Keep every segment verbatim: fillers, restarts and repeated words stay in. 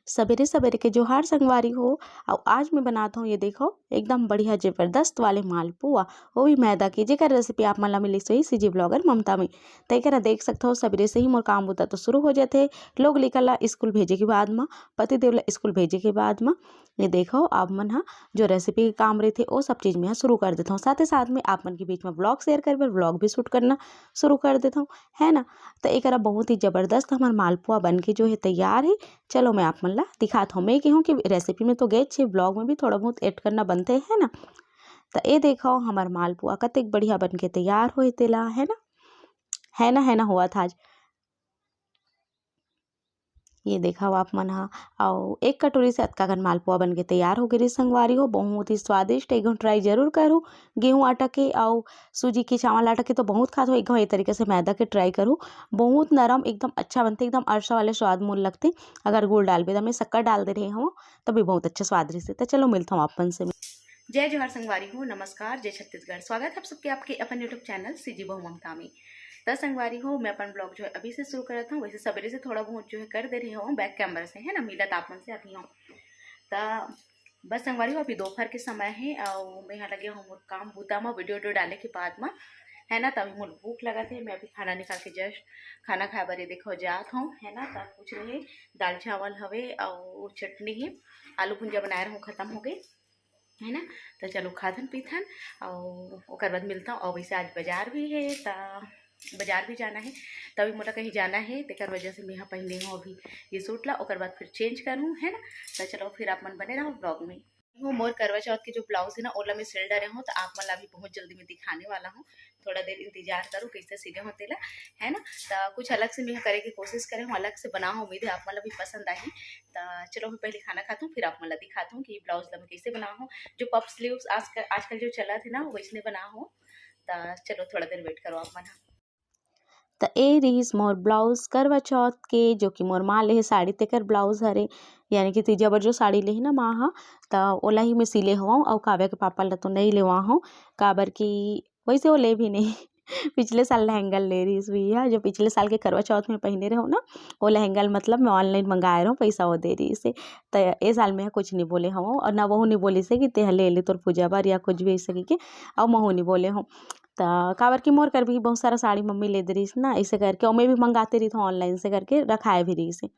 सबेरे सबेरे के जोहार संगवारी हो। अउ आज मैं बनात हूँ, ये देखो, एकदम बढ़िया जबरदस्त वाले मालपुआ, वो भी मैदा के, जेकर रेसिपी आप मन ला मिलिस होही सीजी ब्लॉगर ममता में। त एकरा देख सकत हो, सबेरे से ही मोर काम बुता तो शुरू हो जाथे। लोग लइका ला स्कूल भेजे के बाद म, पति देव ला स्कूल भेजे के बाद म, ये देखो, आप मन ह जो रेसिपी के काम रहिथे, वो सब चीज मैं ह शुरू कर देथौं। साथे साथ में आप मन के बीच में व्लॉग शेयर करे बर व्लॉग भी शूट करना शुरू कर देथौं, है ना। त एकरा बहुत ही जबरदस्त हमर मालपुआ बन के जो है तैयार है। चलो, मैं आप मन ला दिखात हौं। मैं कहूँ कि रेसिपी में तो गेच है, व्लॉग में भी थोड़ा बहुत ऐड करना बनथे, है ना। त ए देखो, हमर मालपुआ कतेक बढ़िया बन के तैयार होए तेला, है ना, है ना, है ना, होवत आज। ये देखव आप मन ह, अउ एक कटोरी से अतका कन मालपुआ बन के तैयार हो गे रिहिस संगवारी हो। बहुत ही स्वादिष्ट, एक घन ट्राई जरूर करू। गेहूं आटा के अउ सूजी के, चावल आटा के तो बहुत खात हो, एक घन ए तरीके से मैदा के ट्राई करू। बहुत नरम, एकदम अच्छा बनथे, एकदम अरसा वाले स्वाद मोर लगथे। अगर गुड़ डालबे, त मैं शक्कर डाल दे रहे हूँ, तब भी बहुत अच्छा स्वाद रहिस। त चलो, मिलत हूँ आप मन से। जय जोहार संगवारी हो, नमस्कार, जय छत्तीसगढ़। स्वागत है आप सबके आपके अपन YouTube चैनल सीजी बहू ममता में। त संगवारी हो, मैं अपन ब्लॉग जो है अभी से शुरू करत हूँ। वैसे सवेरे से थोड़ा बहुत जो है कर दे रहे हूँ बैक कैमरा से, है ना, मिलत आप मन से अभी हूँ। त बस संगवारी हो, अभी दोपहर के समय है और मैं यहाँ लगे हूँ मोर काम बूता में, वीडियो वीडियो डाले के बाद में, है ना। तभी मोर भूख लगत है, मैं अभी खाना निकाल के जस्ट खाना खाए बर ये देखो जात हूँ, है ना। त कुछ रहे, दाल चावल हवे और चटनी है, आलू भुंजा बनाए रहूँ, खत्म हो गए, है ना। त चलो खाथन पीथन अउ ओकर बाद मिलता हूँ। अउ वैसे आज बाजार भी है, त बाजार भी जाना है, तभी मोला कहीं जाना है, तेकर वजह से मैं यहाँ पहने हूँ अभी ये सूट ला, ओकर बाद फिर चेंज करूँ, है ना। त चलो फिर आप मन बने रहो ब्लॉग में। वो मोर करवा चौथ के जो ब्लाउज है ना, ओला मैं सिल डारे हूँ, त आप मन ला भी बहुत जल्दी मैं दिखाने वाला हूँ। थोड़ा देर इंतजार करो, कैसे सिले हो तेला, है ना। त कुछ अलग से मैं करे के कोशिश करे हूँ, अलग से बना हूँ, उम्मीद है आप मन ला भी पसंद आही। त चलो मैं पहले खाना खात हूँ, फिर आप मन ला दिखात हूँ कि ब्लाउज ला मैं कैसे बना हूँ। जो पफ स्लीव्स आजकल आजकल जो चलत है ना, वैसने बना हूँ। त चलो थोड़ा देर वेट करो आप मन ह। त ए रिहिस मोर ब्लाउज करवा चौथ के, जो कि मोर माँ ले हे साड़ी, तेकर ब्लाउज हरे, यानी कि तीजा बर जो साड़ी लेही ना माँ ह, त ओला ही मैं सिले हवं। अउ काव्या के पापा ला तो नइ लेवा हूँ, काबर कि वैसे वो ले भी नहीं। पिछले साल लहंगा ले रहिस भैया, जो पिछले साल के करवा चौथ में पहने रहो ना, वो लहंगा मतलब मैं ऑनलाइन मंगाए रहूँ, पैसा वो दे रहिस हे। त ए साल मैं कुछ नहीं बोले हूँ, और ना वहू नहीं बोलिस हे कि तेहा ले ले तोर पूजा बर या कुछ भी ऐसे कहिके, अउ महू नहीं बोले हूँ। त काबर कि मोर कर भी बहुत सारा साड़ी मम्मी ले दे रहिस ना, ऐसे करके, और मैं भी मंगाते रही था ऑनलाइन से करके, रखाए भी रहिस हे।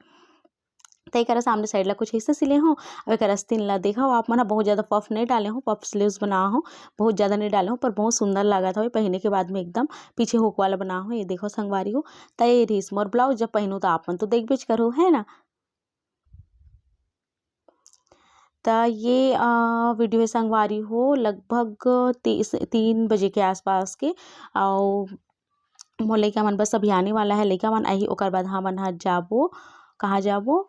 त एकरा सामने साइड ला कुछ ऐसे सिले हूँ। अब एक आस्तीन ला देखो आप मन, बहुत ज़्यादा पफ नहीं डाले हूँ, पफ स्लीव्स बना हूँ, बहुत ज़्यादा नहीं डाले हूँ, पर बहुत सुंदर लागत हवे पहने के बाद में, एकदम पीछे हुक वाला बना हूँ। ये देखो संगवारी हो, त ये रिहिस मोर ब्लाउज, जब पहनू त आप मन तो देखबेच करो, है ना। त ये अ, वीडियो है संगवारी हो, लगभग ती-, तीन बजे के आसपास के। अउ मोर लइका मन बस अभी आने वाला है, लइका मन आही, ओकर बाद हमन ह जाबो, कहाँ जाबो,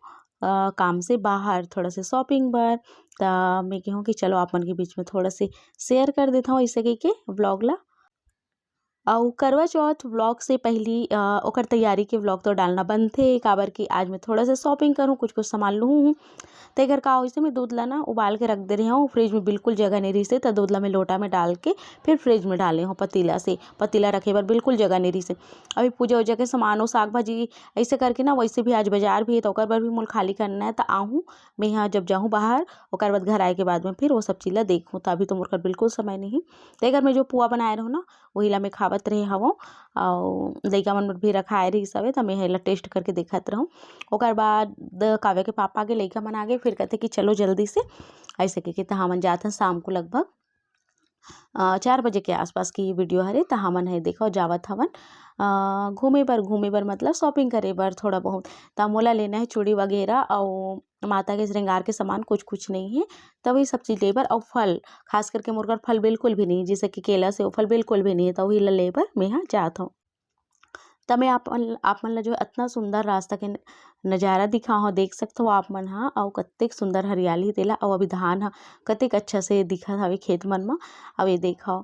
अ, काम से बाहर थोड़ा से शॉपिंग बर। त मैं कहूँ कि चलो आप मन के बीच में थोड़ा से शेयर कर देता हूँ ऐसे कहिके ब्लॉग ला। अउ करवा चौथ व्लॉग से पहली अ, ओकर तैयारी के व्लॉग तो डालना बनथे, काबर कि आज मैं थोड़ा सा शॉपिंग करूँ, कुछ कुछ सामान लूहूँ हूँ। तेकर का होइसे, मैं दूध ला ना उबाल के रख दे रहे हूँ, फ्रिज में बिल्कुल जगह नहीं रहिसे, त दूध ला मैं लोटा में डाल के फिर फ्रिज में डाले हूँ पतीला से, पतीला रखे बर बिल्कुल जगह नहीं रहिसे। अभी पूजा उजा के सामान, वो साग भाजी ऐसे करके ना, वैसे भी आज बाजार भी है, तो ओकर बर भी मोल खाली करना है, त आहूँ मैं यहाँ जब जाहूँ बाहर, ओकर बाद घर आए के बाद में फिर वो सब चीज़ ला देखूँ, त अभी तो मोर कर बिल्कुल समय नहीं। तेकर मैं जो पुआ बनाए रहूँ ना, वही ला मैं खावत रहे हवं, अउ लइका मन बर भी रखाए रहिस हवे, त मैं एला टेस्ट करके देखत रहूँ। ओकर बाद काव्या के पापा के लइका मन आगे, फिर कहते कि चलो जल्दी से, ऐसे कहिके त हमन जात हन शाम को लगभग, अ, चार बजे के आसपास की ये वीडियो हरे, त हमन हे देखो जावत हवन, अ, घूमे बर, घूमे बर मतलब शॉपिंग करे बर थोड़ा बहुत, त मोला लेना है चूड़ी वगैरह, अउ माता के श्रृंगार के सामान कुछ कुछ नहीं है, त वही सब चीज़ ले बर, अउ फल, खास करके मोर कर फल बिल्कुल भी नहीं, जैसे कि केला से वो फल बिल्कुल भी नहीं है, त वही ला ले बर मैं यहाँ जात हूँ। त मैं आप मन, आप मन ला जो है अतना सुंदर रास्ता के न-, नज़ारा दिखा हूँ, देख सकत हो आप मन ह, अउ कतेक सुंदर हरियाली तेला, अउ अभी धान ह कतेक अच्छा से दिखत हवे खेत मन म। अउ ये देखो,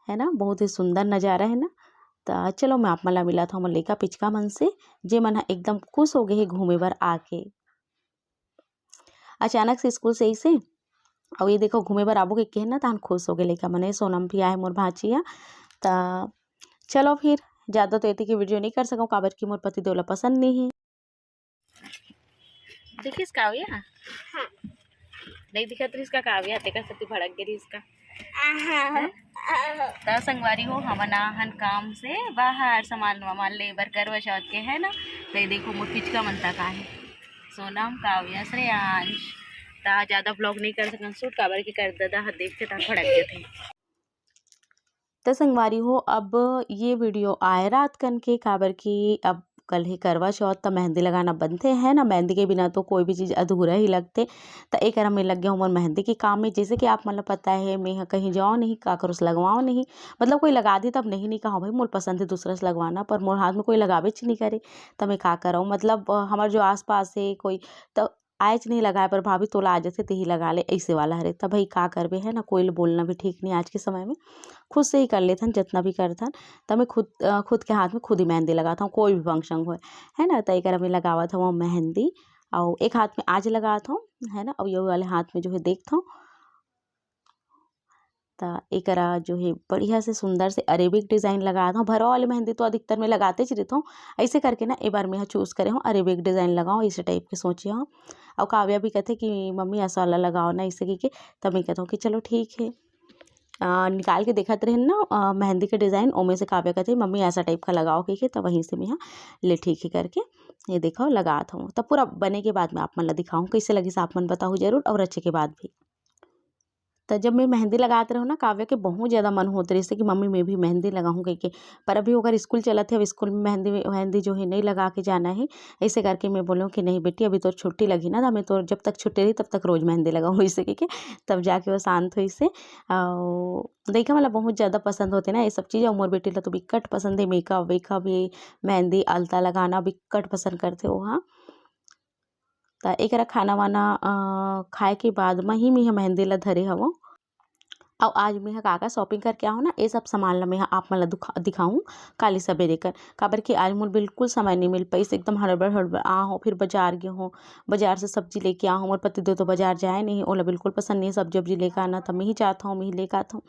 है ना, बहुत ही सुंदर नज़ारा है ना। त चलो मैं आप मन ला मिलात हूँ हमर लइका पिचका मन से, जे मन ह एकदम खुश हो गए हे घूमे बर आके। अचानक से स्कूल से अइसे, अउ ये देखो घूमे बर आबो के कहे ना, तहन खुश हो गए लइका मने। सोनम भी आए मोर भांचिया। त चलो फिर, ज़्यादा तो एती के वीडियो नहीं कर सकूँ, काबर कि मोर पति देव ला पसंद नहीं है। देखिस काव्या? हाँ। नहीं दिखत रहिस का काव्या, तेकर सेती भड़क गे रहिस का? आहा। हैं? आहा। त संगवारी हो, हमन आहन काम से बाहर सामान वामान ले बर करवा चौथ के, है ना? त ये देखो मोर पिचका मन तक आहे, सोनम, काव्या, श्रेयांश। त ज्यादा vlog नहीं कर सकन shoot, काबर कि कर ददा ह देखथे त भड़क जथे। त संगवारी हो, अब ये video आए रात कन के, काबर कि अब कल ही करवा चौथ, त मेहंदी लगाना बनथे, है ना? मेहंदी के बिना तो कोई भी चीज अधूरा ही लगथे। त एकर में लग गया हूँ मोर मेहंदी के काम में। जैसे कि आप मन ल पता है, मैं ह कहीं जाओ नहीं, काकरो से लगवाओ नहीं, मतलब कोई लगा दी तब नहीं, नहीं कहा भाई मोर पसंद है दूसरा से लगवाना, पर मोर हाथ में कोई लगाबेच नहीं करे, त मैं का करव? मतलब अ, हमर जो आसपास है कोई, त आएच नहीं लगाए, पर भाभी तोला आ जथे, तेही लगा ले, ऐसे वाला हरे। तब भाई का करबे, है ना, कोई ल बोलना भी ठीक नहीं आज के समय में। खुद से ही कर लेथन जितना भी करथन। त मैं खुद अ, खुद के हाथ में खुद ही मेहंदी लगात हूँ, कोई भी function होए, है ना। त एकर में लगावत हूँ मेहंदी, और एक हाथ में आज लगात हूँ, है ना, और ये वाले हाथ में जो है देखत हूँ। त एकरा जो है बढ़िया से सुंदर से अरेबिक design लगात हूँ। भरवा वाली मेहंदी तो अधिकतर मैं लगाते च रहता हूँ, ऐसे करके ना ए बार मैं choose करे हूँ अरेबिक design लगाऊँ, इस type के सोचे हूँ। और काव्या भी कहते कि मम्मी ऐसा वाला लगाओ ना, इसे कह के, तब मैं कहता हूँ कि चलो ठीक है। आ, निकाल के देखत रहे ना आ, मेहंदी के design, ओमे से काव्या कहते मम्मी ऐसा type का लगाओ कह के, तब वहीं से मैं यहाँ ले ठीक है करके ये देखो लगात हूँ। तब पूरा बने के बाद मैं आप मन ला दिखाऊँ कैसे लगिस, आप मन बताओ जरूर, और अच्छे के बाद भी। त जब मैं मेहंदी लगात रहूँ ना, काव्या के बहुत ज़्यादा मन होत रहिस कि मम्मी मैं भी मेहंदी लगाऊँ कह के, पर अभी ओकर स्कूल चलत है, अब स्कूल में मेहंदी, मेहंदी जो है नहीं लगा के जाना है। ऐसे करके मैं बोलूँ कि नहीं बेटी, अभी तोर छुट्टी लगी ना, त मैं तोर जब तक छुट्टी रही तब तक रोज़ मेहंदी लगाऊँ, ऐसे कह के तब जाके वो शांत होइस। और देखा मतलब बहुत ज़्यादा पसंद होथे ना ये सब चीज़, और मोर बेटी ला तो बिकट पसंद है makeup वेकअप, ये मेहंदी अलता लगाना बिकट पसंद करथे वो, हाँ। त एकरा खाना वाना अ, खाए के बाद म ही मेंहा मेहंदी ला धरे हवं। अउ आज मेंहा का का shopping करके आहूँ ना, ए सब सामान ला मेंहा आप मन ला दुखा-, दिखाहूँ काली सबेरे कर, काबर कि आज मोर बिल्कुल समय नइ मिल पाइस, एकदम हड़बड़ हड़बड़ आहूँ, फिर बाजार गे हूँ, बाजार से सब्जी लेके आहूँ। मोर पतिदेव तो बाजार जाए नहीं, ओला बिल्कुल पसंद नहीं सब्जी उब्जी लेके आना, त मेंही जात हूँ, मेंही लेके आत हूँ।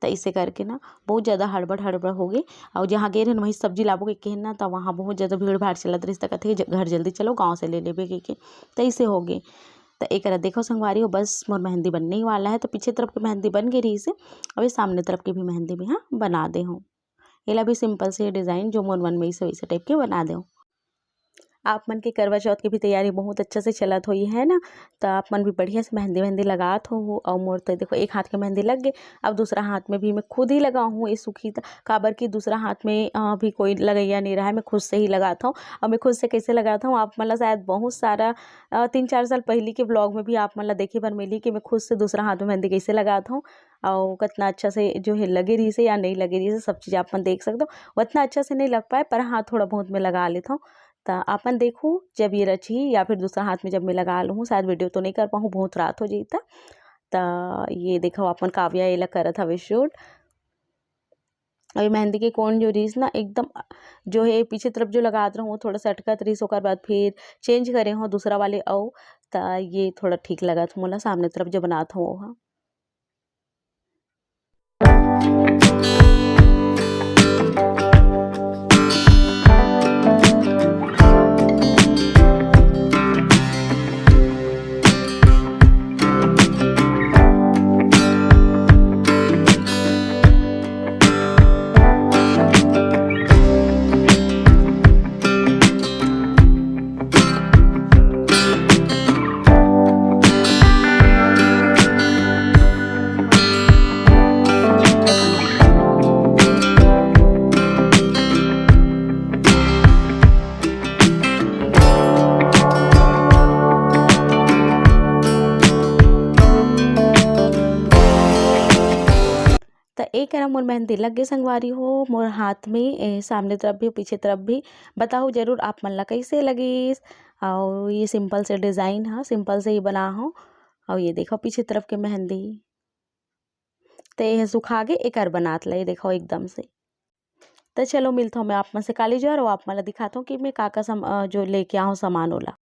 त इसे करके ना बहुत ज़्यादा हड़बड़ हड़बड़ हो गे। अउ जहाँ गे रहेन वहीं सब्जी लाबो कहिके ना, त वहाँ बहुत ज़्यादा भीड़ भाड़ चलत रहिस, त कथे, "ज-, घर जल्दी चलो, गाँव से ले लेबे," कहिके। त इसे हो गे। त एकरा देखो संगवारी हो, बस मोर मेहंदी बनने ही वाला है। त पीछे तरफ के मेहंदी बन गे रहिस हे, अउ ये सामने तरफ के भी मेहंदी मेंहा बना दे हूँ। एला भी simple से design जो मोर मन में इसे वैसे type के बना दे हूँ। आप मन के करवा चौथ के भी तैयारी बहुत अच्छा से चलत होही, है ना? त आप मन भी बढ़िया से मेहंदी वेहंदी लगात होहू। अउ मोर तो देखो एक हाथ के मेहंदी लग गे, अब दूसरा हाथ में भी मैं खुद ही लगाहूँ ये सुखी त, काबर कि दूसरा हाथ में, अ, भी कोई लगइया नहीं रहा है, मैं खुद से ही लगात हूँ। अउ मैं खुद से कैसे लगात हूँ, आप मन ला शायद बहुत सारा, अ, तीन चार साल पहिली के vlog में भी आप मन ला देखे बर मिली कि मैं खुद से दूसरा हाथ में मेहंदी कैसे लगात हूँ, अउ कितना अच्छा से जो है लगे रहिस हे या नहीं लगे रहिस हे, सब चीज़ आप मन देख सकते हो। उतना अच्छा से नहीं लग पाए, पर हाँ, थोड़ा बहुत मैं लगा लेत हूँ। त आप मन देखहू, जब ये रचही या फिर दूसरा हाथ में जब मैं लगा लूहूँ, शायद video तो नहीं कर पाहूँ, बहुत रात हो जाही त। त ये देखो, आप मन काव्या एला करत हवे shoot। अउ ये मेहंदी के कोन जो रहिस ना, एकदम जो है पीछे तरफ जो लगात रहूँ, वो थोड़ा सा अटकत रहिस, ओकर बाद फिर change करे हूँ दूसरा वाले अउ, त ये थोड़ा ठीक लगत मोला, सामने तरफ जो बनात हूँ वो ह। त ए करा मोर मेहंदी लग गे संगवारी हो, मोर हाथ में, ए, सामने तरफ भी, पीछे तरफ भी। बताओ जरूर आप मन ला कैसे लगिस। अउ ये simple से design ह, simple से ही बना हो। अउ ये देखो पीछे तरफ के मेहंदी, त ये सुखा गे, एकर बनात ला, ये देखो एकदम से। त चलो मिलत हूँ मैं आप मन से काली जुआर, अउ आप मन ला दिखात हूँ कि मैं का का सम-, अ, जो लेके आहूँ सामान ओला।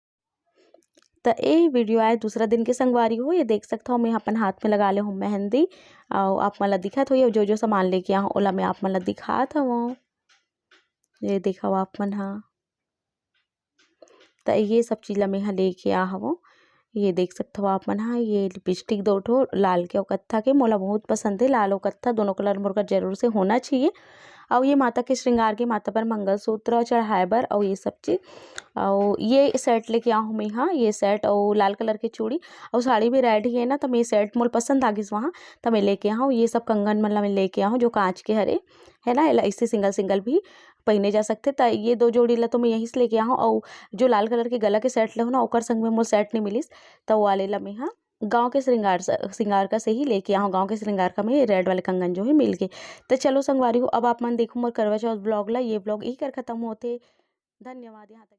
त ए video आए दूसरा दिन के संगवारी हो, ये देख सकत हो मैं अपन हाथ में लगा ले हूँ मेहंदी, अउ आप मन ला दिखत होही, अउ जो जो सामान लेके आहूँ ओला मैं आप मन ला दिखात हवं। ये देखो आप मन हा, त ये सब चीज ला मैं ह लेके आ हवं। ये देख सकत हव आप मन ह, ये लिपस्टिक दो ठो, लाल के अउ कत्था के, मोला बहुत पसंद हे। लाल अउ कत्था दोनों कलर मोर कर जरूर से होना चाहिए। अउ ये माता के श्रृंगार के, माता पर मंगलसूत्र चढ़ाए बर, अउ ये सब चीज। अउ ये सेट लेके आहूँ मैं ह, ये सेट अउ लाल कलर के चूड़ी, अउ साड़ी भी रेड ही है ना, त मैं सेट मोला पसंद आ गिस वहाँ, त मैं लेके आहूँ। ये सब कंगन मन ला मैं लेके आहूँ, जो कांच के हरे, है ना, एला ऐसे सिंगल सिंगल भी पहने जा सकथे। त ये दो जोड़ी ला तो मैं यहीं से लेके आहूँ। अउ जो लाल कलर के गला के सेट लेहूँ ना, ओकर संग में मोर सेट नहीं मिलिस, त वो वाले ला मैं ह गाँव के श्रृंगार स-, श्रृंगार का से ही लेके आहूँ। गाँव के श्रृंगार का में रेड वाले कंगन जो है मिल गए। त चलो संगवारी हो, अब आप मन देखो मोर करवा चौथ ब्लॉग ला। ये ब्लॉग यही कर खत्म होथे। धन्यवाद। यहाँ तक